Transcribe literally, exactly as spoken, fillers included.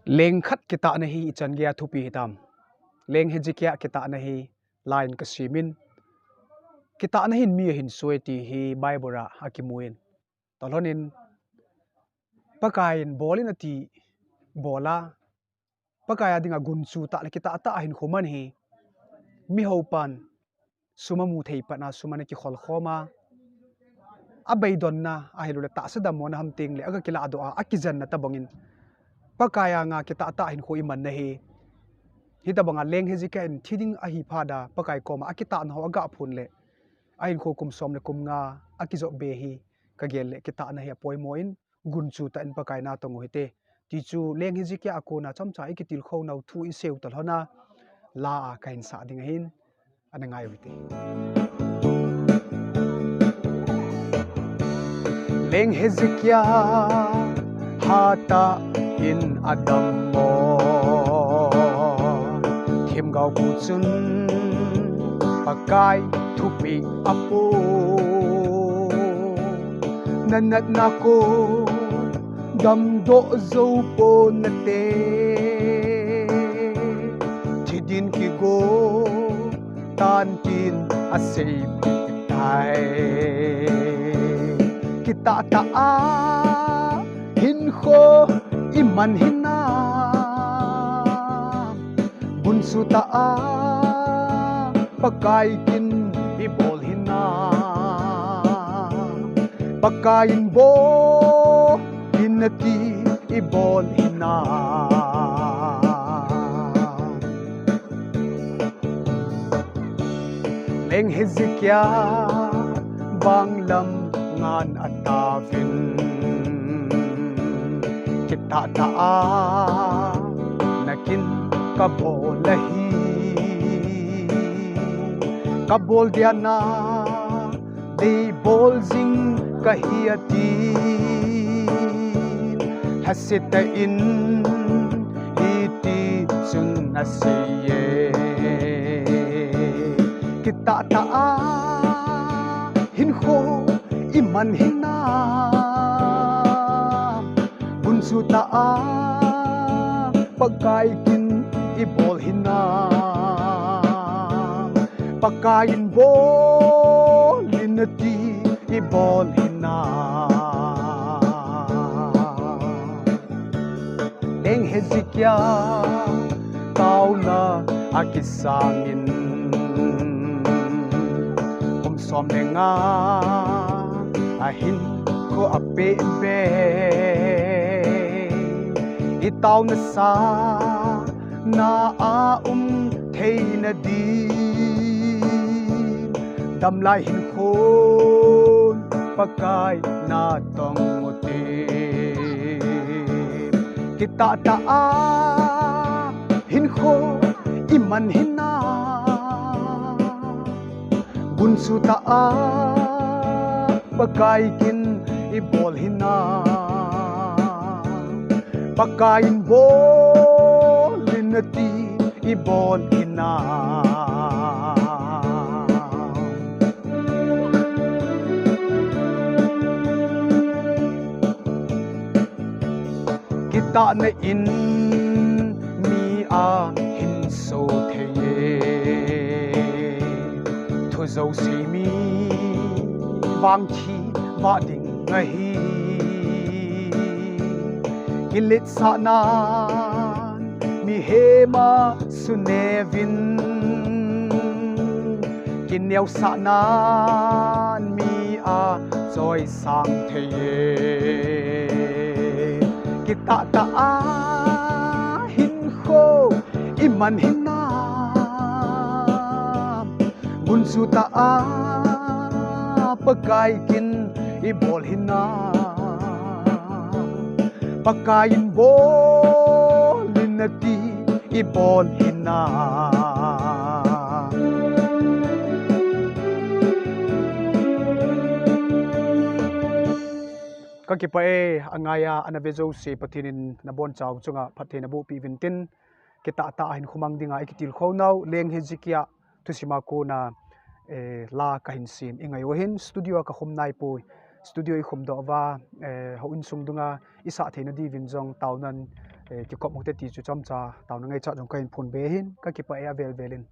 Leng khat kitahna hi ichan geiya thupi hitam. Leng Hezekiah kitahna hi la in kasimin, kitahna hin mi ahin soi ti hi Bible a akimun. Tolhonin Pakaiyin bolin ati bola, Pakaiya dinga gunchu tah le kitah tah ahin khoman hi mihaupan sum amu thei patna sum ana kikhol khoma, abeidonna ahilouleh tahsa dammona ham tengle aga kiladoh a, akijanna tabangin Pakaiya nga kitah tah ahin kho imanna hi. Hitabanga Leng Hezekiah in thi ding ahi phat a Pakai koma akitahna ho aga phun le ahin kho kum som le kum nga akijop be hi kagel le kitahna hi apoimo in gunchu tah in Pakai natong u hite. Tichu Leng Hezekiah a kona chomcha ikitilkhou nau thu isei u tolhona la a kahin sah ding ahin, ana ngai u hite. Leng Hezekiah hatah in adammo, themgao pu chun Pakai thupeh apo, na natna kon damdoh jou ponate, thi din kigo tan tin aseipeh tai. Kitah tah a hinkho iman hinam, gunchu tah a Pakai kin ibol hinam, Pakaiyin bolin ati ibol hinam. Leng Hezekiah banglam ngan atauvin, kitah tah a nakin kabol ahi, kabol dia nadei bol jing kahi atin, lhasetah in hiti chun aseiye. Kitah tah a hinkho iman hinam, gunchu tah a Pakai kin ibol hinam, Pakaiyin bolin ati ibol hinam. Leng Hezekiah taona akisangin, kum som le nga ahinkho apeh be, itaona sanga aum theina din, damlai hinkhon Pakai natong ute. Kitah tah a hinkho iman hinam, gunchu tah a Pakai kin ibol hinam, Pakaiyin bolin ati ibol hinam. Kitahna in mi ahin so thei e, thu jouse mi vang thi vah ding ahi. Kiletsahnan mihem asunevin, kineosahnan mi achoisang thei e. Kitah tah a hinkho iman hinam, gunchu tah a Pakai kin ibol hinam, Pakaiyin bolin ati ibol hinam. Kakipah e, angaiya ana ve jouse Pathen in nabonchauva chunga phattheina bohpeh uvin tin, kitah tah a hinkho mang dinga ikitilkhou nau Leng Hezekiah thusima kona, eh, la kahin sem ingai u ahin, studio a kakhum naipoi. Studio ikhum doh uva, eh, houin sung dunga isah theina diuvin jong taonan, eh, kikop u hite ti chu chomcha taona ngaichat jong kahin phonbe hin, kakipah e avel vel in.